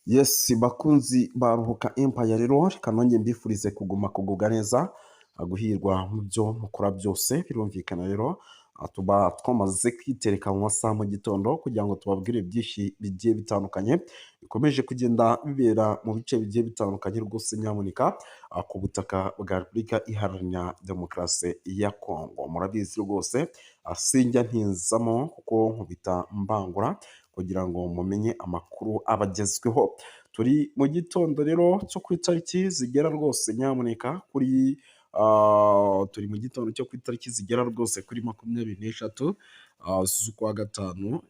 Yes, bakunzi ba Ruhuka Empire, rero reka nongere mbifurize kuguma kugubwa neza, guhirwa mu byo mukora byose. Birumvikana rero, tuba twamaze kwitereka mu masaha mu gitondo kugira ngo tubabwire byinshi bigiye bitandukanye bikomeje kugenda bibera mu bice bigiye bitandukanye rwose nyamuneka, ku butaka bwa Repubulika Iharanira Demokarasi ya Kongo. Murabizi rwose, sinjya ntinzamo kuko nkubita mbangura kugira ngo mumenye amakuru abagezweho. Turi mu gitondo rero cyo ku itariki zigera rwose nyamuneka kuri turi mu gitondo cyo ku itariki zigera rwose kuri 23 z'ukwa gatanu,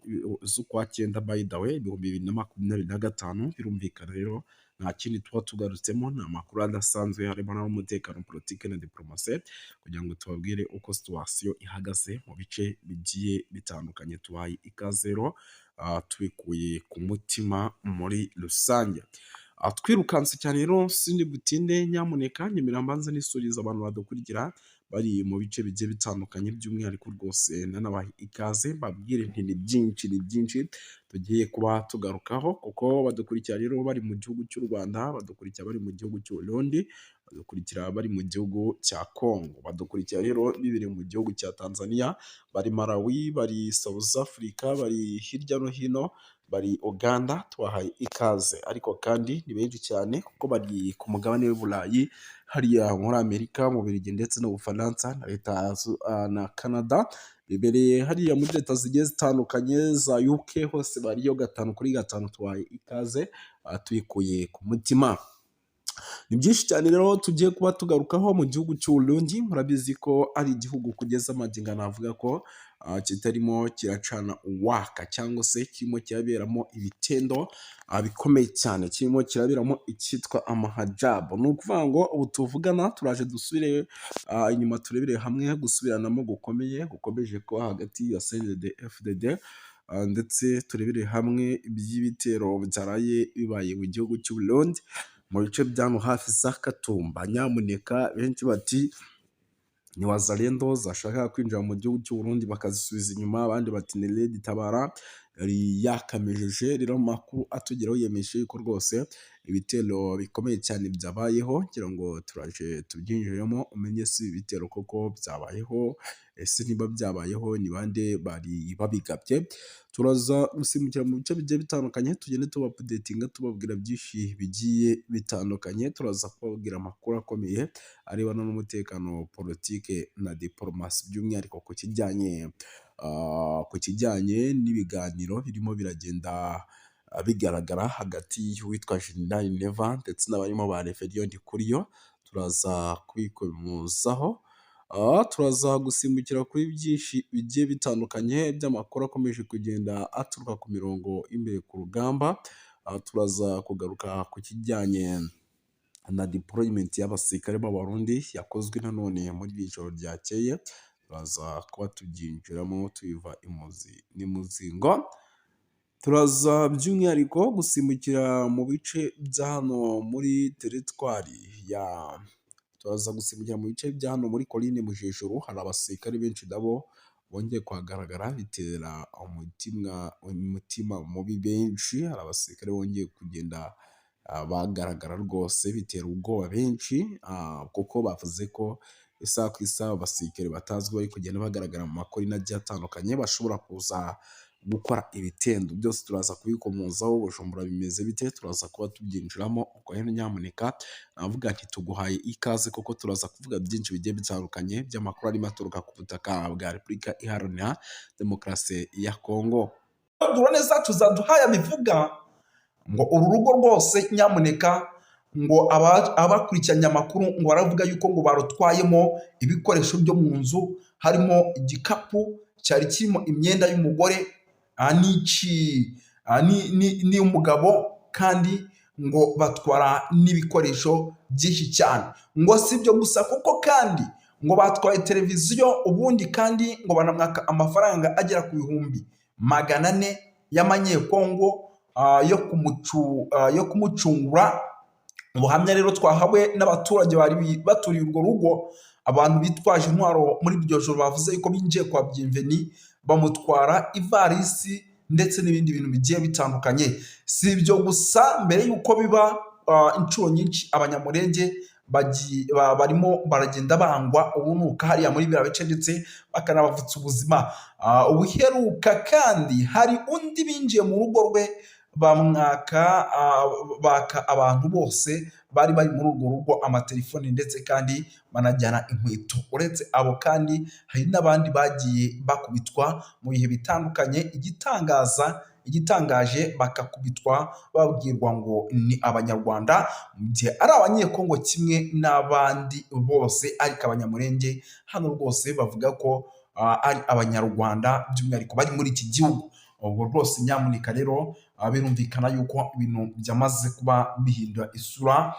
z'ukwa cyenda by the way, 2025. Birumvikana rero, nta kindi tuba tugarutsemo, ni amakuru adasanzwe harimo n'umutekano, politiki na diporomasi, kugira ngo tubabwire uko situation ihagaze mu bice bigiye bitandukanye. Tubaye ikaze rero, tubikuye ku mutima muri rusange. Twirukanse cyane rero, sindi butinde nyamuneka, nyemera mbanze nisuriza abantu badukurikira bari mu bice bigiye bitandukanye, by'umwihariko rwose nanabaha ikaze, mbabwire nti ni byinshi, ni byinshi tugiye kuba tugarukaho, kuko badukurikira rero bari mu gihugu cy'u Rwanda, badukurikira bari mu gihugu cy'u Burundi, badukurikira bari mu gihugu cya Congo, badukurikira rero bibereye mu gihugu cya Tanzania, bari Malawi, bari South Africa, bari hirya no hino, bari Uganda, tubahaye ikaze. Ariko kandi ni benshi cyane kuko bari ku mugabane w'i Burayi, hariya muri Amerika, mu Bubiligi ndetse no mu Bufaransa na leta na Canada, bibereye hariya muri leta zigiye zitandukanye za UK, hose bariyo gatanu kuri gatanu. Tubahaye ikaze, tuyikuye ku mutima. Ni byinshi cyane rero tugiye kuba tugarukaho mu gihugu cy'u Burundi. Murabizi ko ari igihugu kugeza magingo navuga ko kitarimo kiracana uwaka, cyangwa se kirimo kiraberamo ibitendo bikomeye cyane, kirimo kiraberamo icyitwa amahajabu. Ni ukuvuga ngo ubu tuvugana turaje dusubire inyuma, turebere hamwe gusubiranamo gukomeye gukomeje kuba hagati ya CNDD FDD, ndetse turebere hamwe iby'ibitero byaraye bibaye mu gihugu cy'u Burundi mu bice bya hano hafi za Katumba. Nyamuneka benshi bati ni Wazalendo zashakaga kwinjira mu gihugu cy'u Burundi bakazisubiza inyuma, abandi bati ni Red Tabara yari yakamejeje. Rero amakuru atugeraho yemeje yuko rwose ibitero bikomeye cyane byabayeho. Ngira ngo turaje tubyinjiremo, umenye si ibitero koko byabayeho, ese niba byabayeho ni bande bari babigabye? Turaza gusimbukira mu bice bigiye bitandukanye, tugende tubaupdatinga, tubabwira byinshi bigiye bitandukanye. Turaza kubabwira amakuru akomeye arebana n'umutekano, politike na diporomasi, by'umwihariko ku kijyanye n'ibiganiro birimo biragenda bigaragara hagati y'uwitwa Jenerali Neva ndetse n'abarimo ba Reverien Ndikuriyo. Turaza kubikomozaho. Turaza gusimbukira kuri byinshi bigiye bitandukanye by'amakuru akomeje kugenda aturuka ku mirongo y'imbere ku rugamba. Turaza kugaruka ku kijyanye na deployment y'abasirikare b'Abarundi yakozwe nanone muri iri joro ryakeye. Turaza kuba tubyinjiramo tubiva imuzi n'imuzingo. Turaza by'umwihariko gusimbukira mu bice bya hano muri teritwari ya, turaza gusimbukira mu bice bya hano muri Colline Mujejuru, hari abasirikare benshi nabo bongeye kuhagaragara, bitera umutima mubi benshi. Hari abasirikare bongeye kugenda bagaragara rwose, bitera ubwoba benshi, kuko bavuze ko isaha ku isaha abasirikare batazwi bari kugenda bagaragara mu makorine agiye atandukanye bashobora kuza gukora ibitendo. Byose turaza kubikomozaho. Bujumbura bimeze bite? Turaza kuba tubyinjiramo. Ubwo rero nyamuneka navuga nti tuguhaye ikaze, kuko turaza kuvuga byinshi bigiye bitandukanye by'amakuru arimo aturuka ku butaka bwa Repubulika Iharanira Demokarasi ya Kongo. Drone zacu zaduhaye abivuga ngo uru rugo rwose nyamuneka, ngo abakurikiranye amakuru ngo baravuga yuko ngo barutwayemo ibikoresho byo mu nzu, harimo igikapu cyari kirimo imyenda y'umugore n'iy'umugabo, kandi ngo batwara n'ibikoresho byinshi cyane. Ngo si ibyo gusa, kuko kandi ngo batwaye televiziyo, ubundi kandi ngo banamwaka amafaranga agera ku 400,000 y'amanyekongo yo kumucungura. Ubuhamya rero twahawe n'abaturage bari baturiye urwo rugo, abantu bitwaje intwaro muri iryo joro bavuze yuko binjiye kwa Bienvenu, bamutwara ivarisi ndetse n'ibindi bintu bigiye bitandukanye. Si ibyo gusa, mbere y'uko biba inshuro nyinshi Abanyamurenge barimo baragenda bangwa ubunuka hariya muri biriya bice, ndetse bakanabavutsa ubuzima. Ubuheruka kandi hari undi binjiye mu rugo rwe bamwaka, baka abantu bose bari bari muri urwo rugo amatelefoni, ndetse kandi banajyana inkweto. Uretse abo kandi hari n'abandi bagiye bakubitwa mu bihe bitandukanye. Igitangaje, bakakubitwa babwirwa ngo ni Abanyarwanda, mu gihe ari Abanyekongo kimwe n'abandi bose. Ariko Abanyamurenge hano rwose bavuga ko ari Abanyarwanda, by'umwihariko bari muri iki gihugu. Ubwo rwose nyamuneka rero, birumvikana yuko ibintu byamaze kuba bihindura isura,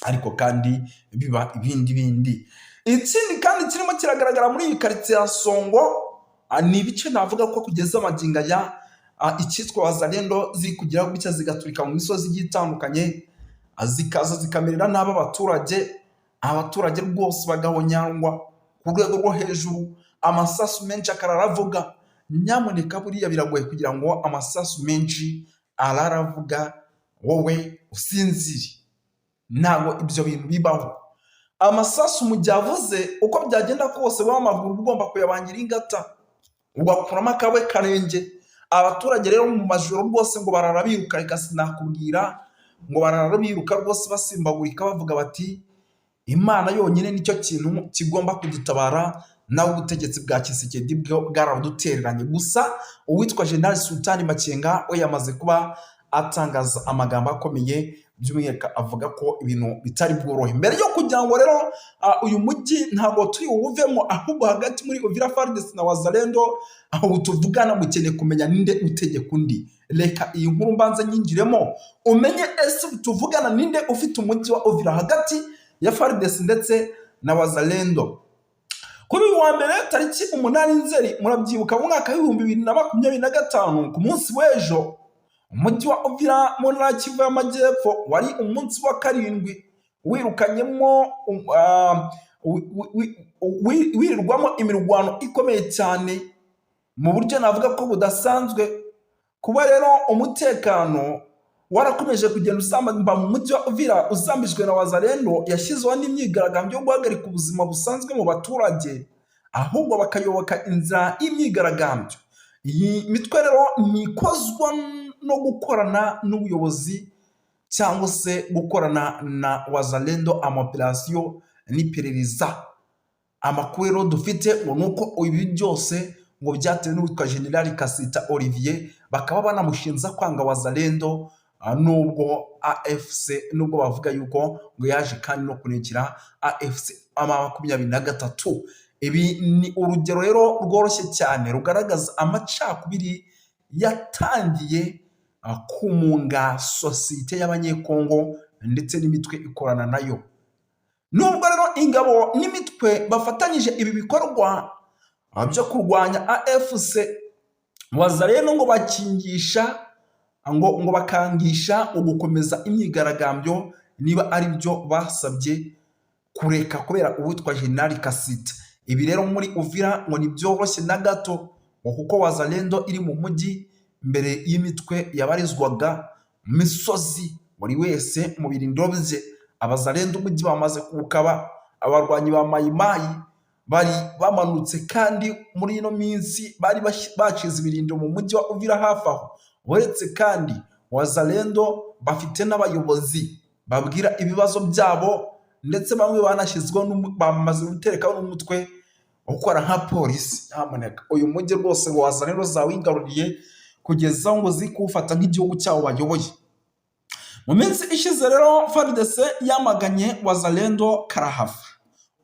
ariko kandi biba ibindi bindi. Ikindi kandi kirimo kiragaragara muri iyi karitsiye ya Songo, ni ibice navuga ko kugeza amagingo aya icyitwa Wazalendo ziri kugira gutya zigaturika mu misozi igiye itandukanye, zikaza zikamerera nabi abaturage. Abaturage rwose bagahonyangwa ku rwego rwo hejuru, amasasu menshi akarara avuga. Nyamuneka, buriya biragoye kugira ngo amasasu menshi arara avuga wowe usinzire, ntabwo ibyo bintu bibaho. Amasasu mu gihe avuze, uko byagenda kose wowe amaguru uba ugomba kuyabangira ingata, ugakuramo akawe karenge. Abaturage rero mu majoro rwose ngo barara biruka, reka sinakubwira, ngo barara biruka rwose basimbagurika, bavuga bati: "Imana yonyine nicyo kintu kigomba kudutabara, nawe ubutegetsi bwa Tshisekedi bwo bwaradutereranye." Gusa uwitwa General Sultani Makenga we yamaze kuba atangaza amagambo akomeye, by'umwihariko avuga ko ibintu bitari bworohe. Mbere yo kugira ngo rero uyu mujyi ntabwo turi buwuvemo, ahubwo hagati muri Uvira, FARDC na Wazalendo, aho tuvugana mukeneye kumenya ninde utegeka undi. Reka iyi nkuru mbanze nyinjiremo umenye ese tuvugana ninde ufite umujyi wa Uvira hagati ya FARDC ndetse na Wazalendo. Kuri uyu wa mbere tariki 8 Nzeri, murabyibuka, mu mwaka w'2025, ku munsi w'ejo, umujyi wa Uvira mu ntara ya Kivu y'Amajyepfo wari umunsi wa karindwi wirukanyemo wirirwamo imirwano ikomeye cyane mu buryo navuga ko budasanzwe. Kuba rero umutekano warakomeje kugenda usamba mu mujyi wa Uvira, uzambijwe na Wazalendo yashyizeho n'imyigaragambyo yo guhagarika ubuzima busanzwe mu baturage, ahubwo bakayoboka inzira y'imyigaragambyo. Iyi mitwe rero ntikozwa no gukorana n'ubuyobozi cyangwa se gukorana na Wazalendo ama opérations n'iperereza. Amakuru rero dufite ngo ni uko ibi byose ngo byatewe n'uwitwa General Kasita Olivier, bakaba banamushinja kwanga Wazalendo, nubwo AFC, nubwo bavuga yuko ngo yaje kandi no kunekera AFC 23. Ibi ni urugero rero rworoshye cyane rugaragaza amacakubiri yatangiye kumunga sosiyete y'Abanyekongo ndetse n'imitwe ikorana nayo. Nubwo rero ingabo n'imitwe bafatanyije ibi bikorwa byo kurwanya AFC, Wazalendo ngo bakingisha ngo bakangisha ugukomeza imyigaragambyo niba ari byo basabye kureka kubera uwitwa General Kasita. Ibi rero muri Uvira ngo ntibyoroshye na gato, ngo kuko Wazalendo iri mu mujyi mbere y'imitwe yabarizwaga mu misozi, buri wese mu birindiro bye. Abazalendo umujyi bamaze kuwukaba, abarwanyi ba Mayimayi bari bamanutse, kandi muri ino minsi bari bashize ibirindiro mu mujyi wa Uvira hafi aho. Uretse kandi Wazalendo bafite n'abayobozi babwira ibibazo byabo, ndetse bamwe banashyizweho bamaze guterekaho n'umutwe ukora nka polisi. Nyamuneka, uyu mujyi rwose ngo Wazalendo zawigaruriye kugeza aho ngo ziri kuwufata nk'igihugu cyabo bayoboye. Mu minsi ishize rero FARDC yamaganye Wazalendo karahava,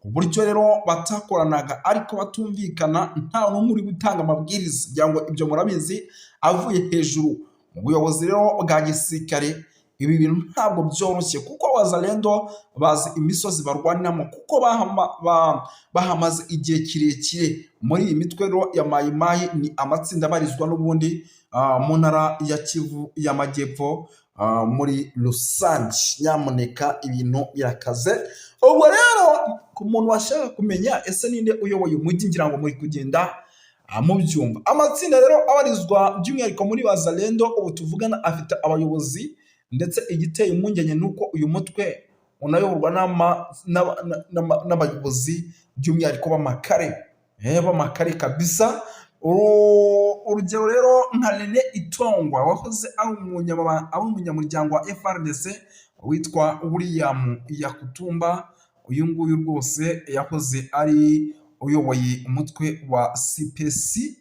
uburyo rero batakoranaga ariko batumvikana, nta n'umwe uri gutanga amabwiriza, kugira ngo ibyo murabizi, avuye hejuru mu buyobozi rero bwa gisirikare. Ibi bintu ntabwo byoroshye, kuko Wazalendo bazi imisozi barwaniramo, kuko bahamaze igihe kirekire. Muri iyi mitwe rero ya Mayimayi ni amatsinda abarizwa n'ubundi mu ntara ya Kivu y'Amajyepfo muri rusange. Nyamuneka, ibintu birakaze. Ubwo rero ku muntu washaka kumenya ese ninde uyoboye umujyi, ngira ngo muri kugenda mubyumva. Amatsinda rero abarizwa by'umwihariko muri Wazalendo ubu tuvugana afite abayobozi, ndetse igiteye impungenge ni uko uyu mutwe unayoborwa n'abayobozi by'umwihariko b'amakare kabisa. Urugero rero nka Rene Itongwa wahoze ari umunyamuryango wa FARDC, witwa William Yakutumba, uyu nguyu rwose yahoze ari uyoboye umutwe wa CPC,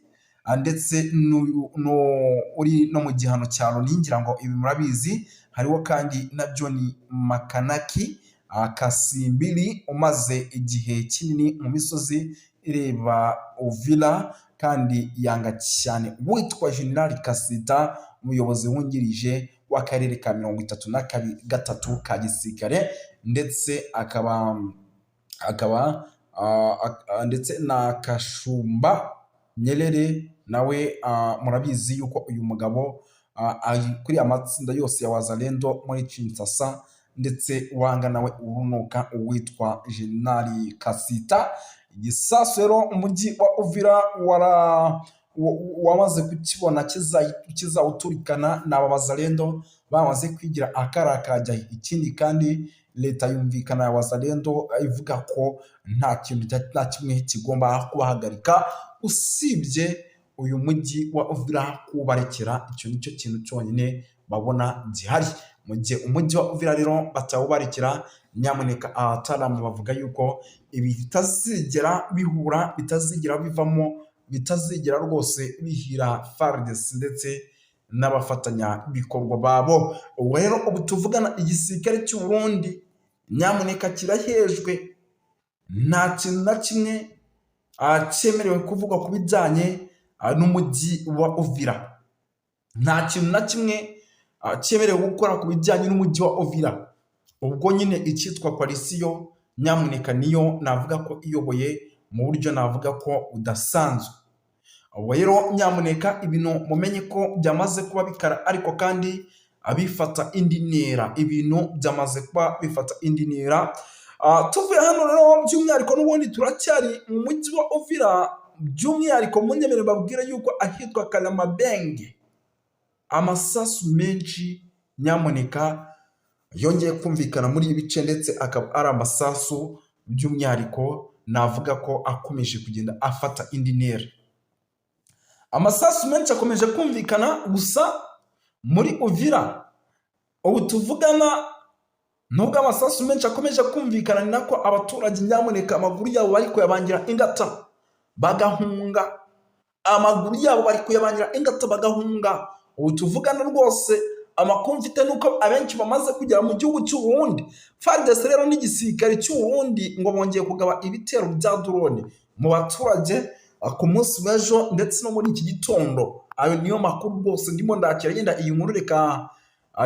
ndetse uri no mu gihano cya Loni, ngira ngo ibi murabizi. Hariho kandi na John Makanaki Kasimbiri umaze igihe kinini mu misozi ireba Uvira kandi yanga cyane witwa General Kasita, umuyobozi wungirije w'akarere ka 33 ka gisirikare, ndetse akaba ndetse na Kashumba Nyerere nawe murabizi yuko uyu mugabo ari kuri amatsinda yose ya Wazalendo muri Kinshasa, ndetse wanga nawe urunuka uwitwa General Kasita. Igisasu rero umujyi wa Uvira wamaze kukibona kizawuturikana ni aba Wazalendo bamaze kwigira akara kajya. Ikindi kandi leta yumvikana ya Wazalendo ivuga ko nta kintu nta kimwe kigomba kubahagarika usibye uyu mujyi wa Uvira kuwubarekera. Icyo nicyo kintu cyonyine babona gihari. Mu gihe umujyi wa Uvira rero batawubarekera, nyamuneka abataramu bavuga yuko ibi bitazigera bihura, bitazigera bivamo, bitazigera rwose bihira FARDC ndetse n'abafatanyabikorwa babo. Ubu rero ubu tuvugana igisirikare cy'u Burundi nyamuneka kirahejwe, nta kintu na kimwe cyemerewe kuvugwa ku bijyanye n'umujyi wa Uvira, nta kintu na kimwe cyemerewe gukora ku bijyanye n'umujyi wa Uvira. Ubwo nyine icyitwa coalition nyamuneka niyo navuga ko iyoboye mu buryo navuga ko budasanzwe. Ubwo rero nyamuneka ibintu mumenye ko byamaze kuba bikara, ariko kandi abifata indi ntera, ibintu byamaze kuba bifata indi ntera. Tuvuye hano rero by'umwihariko n'ubundi turacyari mu mujyi wa Uvira, by'umwihariko munyemerere babwire yuko ahitwa Karamabenge amasasu menshi nyamuneka yongeye kumvikana muri ibi bice, ndetse akaba ari amasasu by'umwihariko navuga ko akomeje kugenda afata indi ntera. Amasasu menshi akomeje kumvikana gusa muri Uvira ubu tuvugana. Nubwo amasasu menshi akomeje kumvikana, ni nako abaturage nyamuneka amaguru yabo bari kuyabangira ingata bagahunga, amaguru yabo bari kuyabangira ingata bagahunga. Ubu tuvugana rwose amakuru mfite nuko abenshi bamaze kugera mu gihugu cy'u Burundi. FARDC rero n'igisirikare cy'u Burundi ngo bongeye kugaba ibitero bya drone mu baturage ku munsi w'ejo ndetse no muri iki gitondo. Ayo niyo makuru rwose ndimo ndakira. Yenda iyi nkuru reka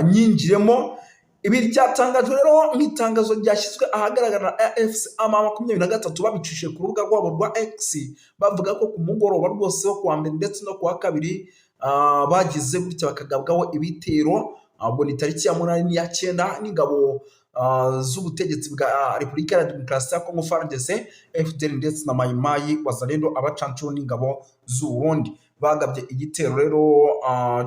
nyinjiremo. Ibi ryatangajwe rero nk'itangazo ryashyizwe ahagaragara na AFC M23 babicishije ku rubuga rwabo rwa X, bavuga ko ku mugoroba rwose wo kuwa mbere ndetse no kuwa kabiri bagize gutya bakagabwaho ibitero. Ubwo ni tariki ya 8 n'iya 9, n'ingabo z'ubutegetsi bwa Repubulika ya Demokarasi ya Kongo FARDC, FDLR ndetse na Mayimayi Wazalendo, abacancuro n'ingabo z'u Burundi. Bagabye igitero rero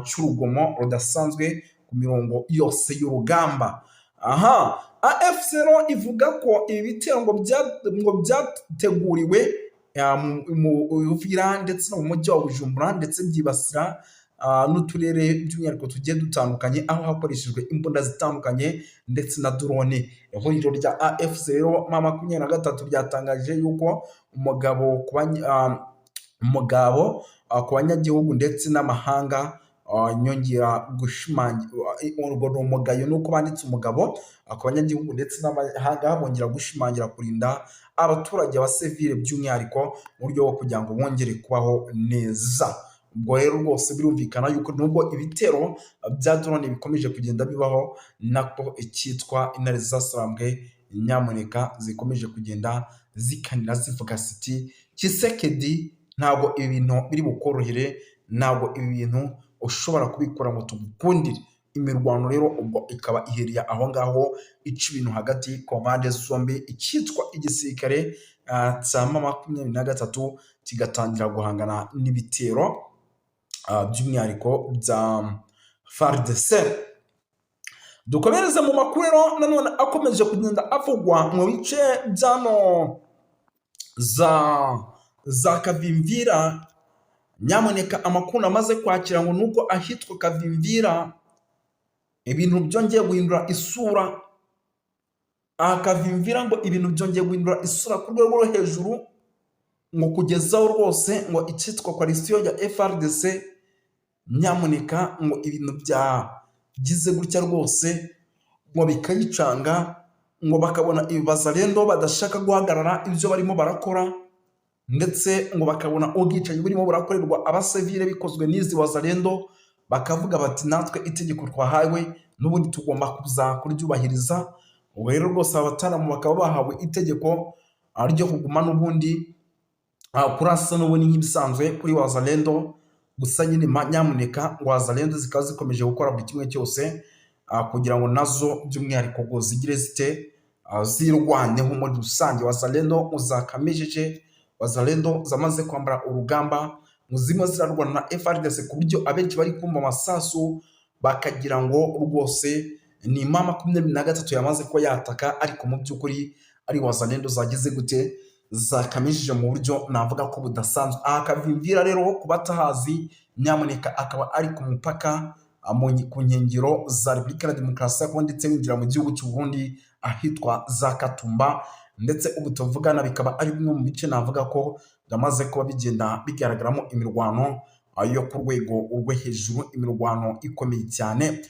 cy'urugomo rudasanzwe ku mirongo yose y'urugamba. Aha AFC rero ivuga ko ibi bitero ngo byateguriwe mu Uvira ndetse no mu mujyi wa Bujumbura, ndetse byibasira n'uturere by'umwihariko tugiye dutandukanye, aho hakoreshejwe imbunda zitandukanye ndetse na drone. Ihuriro rya AFC rero M23 ryatangaje yuko umugabo ku banyagihugu ndetse n'amahanga nyongera gushimangira, urwo ni umugayo nuko banditse umugabo ku banyagihugu ndetse n'amahanga, bongera gushimangira kurinda abaturage ba sivile by'umwihariko mu buryo bwo kugira ngo bongere kubaho neza. Ubwo rero rwose birumvikana yuko nubwo ibitero bya drone bikomeje kugenda bibaho, nako icyitwa intare zasarambwe nyamuneka zikomeje kugenda zikanira zivuga ziti: "Tshisekedi, ntabwo ibi bintu biri bukorohere, ntabwo ibi bintu ushobora kubikora ngo tugukundire." Imirwano rero ubwo ikaba ihereye aho ngaho ica ibintu hagati ku mpande zombi, icyitwa igisirikare. cya M23 kigatangira guhangana n'ibitero by'umwihariko bya FARDC. Dukomereze mu makuru rero nanone akomeje kugenda avugwa mu bice byano za Kavimvira. Nyamuneka, amakuru amaze kwakira ngo nuko ahitwa Kavimvira ibintu byongeye guhindura isura. Aha Kavimvira ngo ibintu byongeye guhindura isura ku rwego rwo hejuru, ngo kugezaho rwose ngo icyitwa coalition ya FARDC, nyamuneka, ngo ibintu byagize gutya rwose ngo bikayicanga, ngo bakabona ibazarendo badashaka guhagarara ibyo barimo barakora, ndetse ngo bakabona ubwicanyi burimo burakorerwa abasivile bikozwe n'izi wazarendo, bakavuga bati: "Natwe itegeko twahawe n'ubundi tugomba kuza kuryubahiriza." Ubwo rero rwose aba bataramu bakaba bahawe itegeko ryo kuguma n'ubundi kurasa n'ubundi nk'ibisanzwe kuri wazarendo. Gusa nyine nyamuneka ngo wazarendo zikaba zikomeje gukora buri kimwe cyose kugira ngo nazo by'umwihariko ngo zigire zite, zirwaneho muri rusange. Wazarendo zakamejeje, wazarendo zamaze kwambara urugamba, ngo zirimo zirarwana na FARDC ku buryo abenshi bari kumva amasasu bakagira ngo rwose ni M23 yamaze kuba yataka, ariko mu by'ukuri ari wazarendo zagize gute, zakamejeje mu buryo navuga ko budasanzwe. Aha Kavimvira rero, ku batahazi, nyamuneka, akaba ari ku mupaka ku nkengero za Repubulika ya Demokarasi ya Kongo, ndetse winjira mu gihugu cy'u Burundi ahitwa za Katumba. Ndetse ubu tuvugana bikaba ari bimwe mu bice navuga ko byamaze kuba bigenda bigaragaramo imirwano yo ku rwego rwo hejuru, imirwano ikomeye cyane.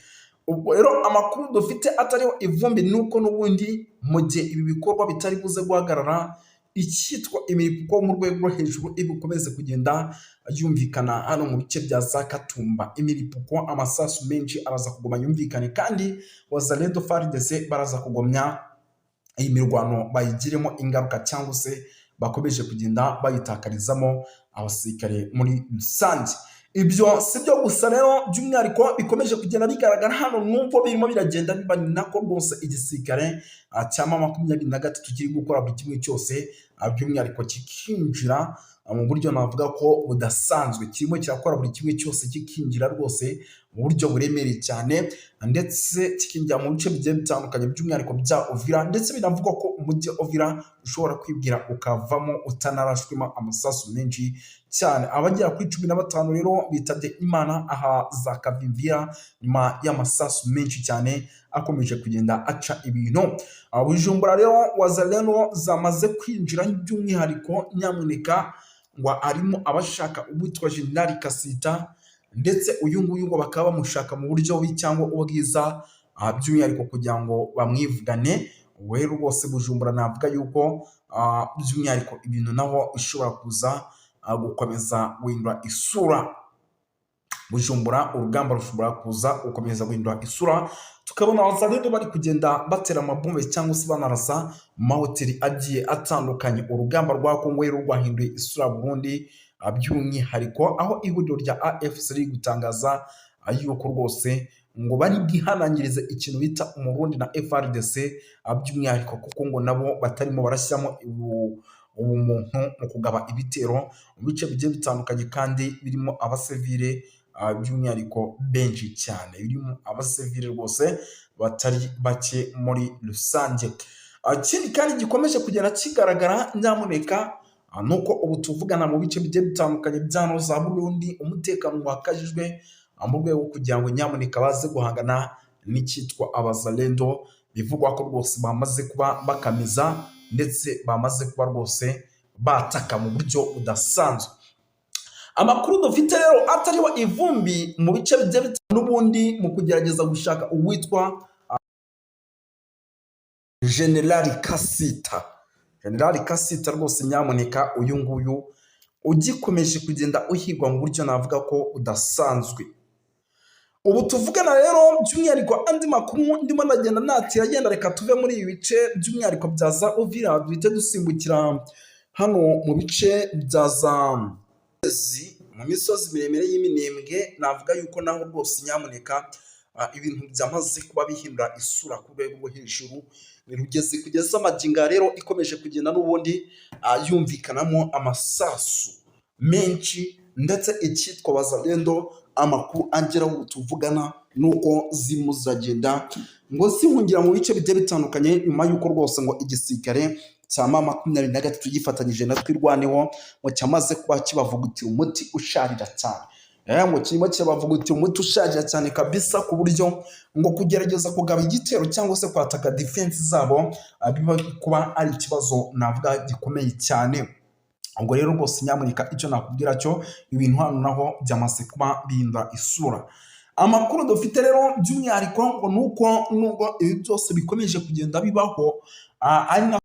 Ubwo rero amakuru dufite atariho ivumbi ni uko n'ubundi mu gihe ibi bikorwa bitari buze guhagarara, icyitwa imiripuko mu rwego rwo hejuru iri bukomeze kugenda yumvikana hano mu bice bya za Katumba. Imiripuko, amasasu menshi araza kuguma yumvikane, kandi wazalendo, FARDC baraza kugomya iyi mirwano bayigiremo ingaruka cyangwa se bakomeje kugenda bayitakarizamo abasirikare muri rusange. Ibyo si byo gusa rero, by'umwihariko bikomeje kugenda bigaragara hano, nubwo birimo biragenda biba, ni nako rwose igisirikare cya M23 kiri gukora buri kimwe cyose, by'umwihariko kikinjira mu buryo navuga ko budasanzwe. Kirimo kirakora buri kimwe cyose, kikinjira rwose mu buryo buremereye cyane, ndetse kikinjira mu bice bigiye bitandukanye, by'umwihariko bya Uvira. Ndetse binavugwa ko umujyi wa Uvira ushobora kwibwira ukavamo utanarashwemo amasasu menshi cyane. Abagera kuri 15 rero bitabye Imana aha za Kavimvira nyuma y'amasasu menshi cyane akomeje kugenda aca ibintu. Bujumbura rero wazalendo zamaze kwinjira, by'umwihariko nyamuneka ngo harimo abashaka uwitwa Jenerali Kasita, ndetse uyu nguyu ngo bakaba bamushaka mu buryo bubi cyangwa ubwiza, by'umwihariko kugira ngo bamwivugane. Ubu rero rwose Bujumbura navuga yuko by'umwihariko ibintu naho bishobora kuza gukomeza guhindura isura. Bujumbura urugamba rushobora kuza gukomeza guhindura isura, tukabona abazalendo bari kugenda batera amabombe cyangwa se banarasa mu mahoteli agiye atandukanye. Urugamba rwa Kongo rero rwahinduye isura Burundi, by'umwihariko aho ihuriro rya AFC riri gutangaza yuko rwose ngo bari bwihanangirize ikintu bita Umurundi na FARDC, by'umwihariko kuko ngo nabo batarimo barashyiramo ubumuntu mu kugaba ibitero mu bice bigiye bitandukanye kandi birimo abasivile, by'umwihariko benshi cyane, birimo abasivile rwose batari bake muri rusange. Ikindi kandi gikomeje kugenda kigaragara, nyamuneka, ni uko ubu tuvugana mu bice bigiye bitandukanye bya za Burundi umutekano wakajijwe mu rwego kugira ngo nyamuneka baze guhangana n'icyitwa abazalendo, bivugwa ko rwose bamaze kuba bakamiza, ndetse bamaze kuba rwose bataka mu buryo budasanzwe. Amakuru dufite rero atariho ivumbi mu bice bigiye bitandukanye n'ubundi mu kugerageza gushaka uwitwa Generali Kasita. Generali Kasita rwose nyamuneka, uyu nguyu ugikomeje kugenda uhigwa mu buryo navuga ko budasanzwe. Ubu tuvugana rero, by'umwihariko andi makuru ndimo ndagenda natira agenda, reka tuve muri ibi bice by'umwihariko bya za Uvira, duhite dusimbukira hano mu bice bya za mu misozi miremire y'Iminembwe. Navuga yuko naho rwose nyamuneka Ibintu byamaze kuba bihindura isura ku rwego rwo hejuru. Ni Rugezi kugeza amagingo rero ikomeje kugenda n'ubundi yumvikanamo amasasu menshi, ndetse icyitwa Wazalendo, amakuru angeraho tuvugana nuko zirimo ziragenda ngo zihungira mu bice bigiye bitandukanye, nyuma y'uko rwose ngo igisirikare cya M23 gifatanyije na Twirwaneho ngo cyamaze kuba kibavugutira umuti usharira cyane. Ngo kirimo kirabavugutira umuti usharira cyane kabisa, ku buryo ngo kugerageza kugaba igitero cyangwa se kwataka defense zabo biba kuba ari ikibazo navuga gikomeye cyane. Ubwo rero rwose nyamuneka, icyo nakubwira cyo, ibintu hano naho byamaze kuba bihindura isura. Amakuru dufite rero by'umwihariko ngo ni uko nubwo ibi byose bikomeje kugenda bibaho, ari na